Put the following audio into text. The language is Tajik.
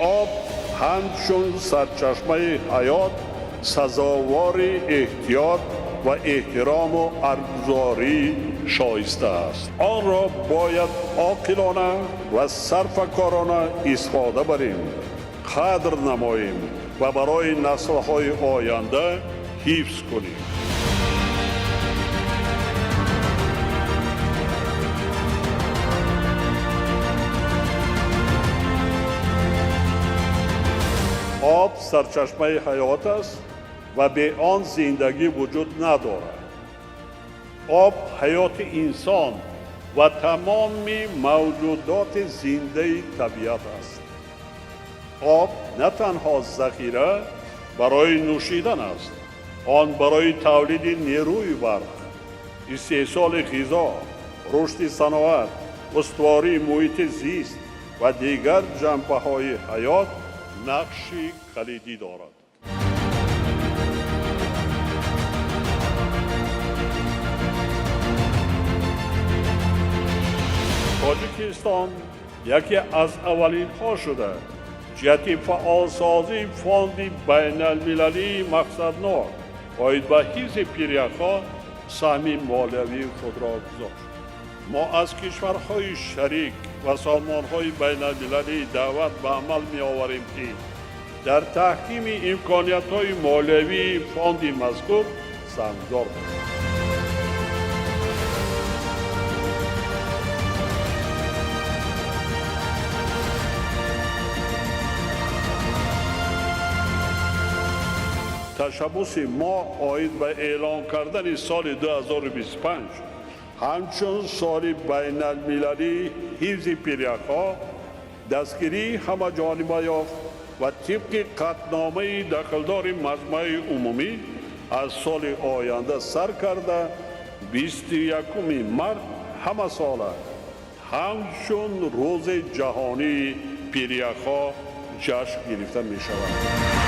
Об ҳамчун сарчашмаи ҳаёт сазовори эҳтиёт ва эҳтирому арзгузории шоиста аст. Онро бояд оқилона ва сарфакорона истифода барем, қадр намоем ва барои наслҳои оянда ҳифз кунем. Об сарчашмаи ҳаёт аст ва бе он зиндагӣ вуҷуд надорад. Об ҳаёти инсон ва тамоми мавҷудоти зиндаи табиат аст. Об на танҳо захира барои нӯшидан аст, он барои тавлиди нерӯи барқ, истеҳсоли ғизо, рушди саноат, устувории муҳити зист ва дигар ҷанбаҳои ҳаёт нақши калидӣ дорад. Тоҷикистон яке аз аввалинҳо шуда ҷиҳати фаъолсозии фонди байналмилалии мақсаднок оид ба ҳифзи пиряхҳо саҳми молиявии худро гузошт. Мо аз кишварҳои шарик ва созмонҳои байналмилалӣ даъват ба амал меоварем, ки дар таҳкими имкониятҳои молиявии фонди мазкур саҳмгузор бошанд. Ташаббуси мо оид ба эълон кардани соли 2025 ҳамчун соли байналмилалии ҳифзи пиряхҳо дастгирии ҳамаҷониба ёфт ва тибқи қатъномаи дахлдори Маҷмааи Умумӣ аз соли оянда сар карда 21 март ҳамасола ҳамчун Рӯзи ҷаҳонии пиряхҳо ҷашн гирифта мешавад.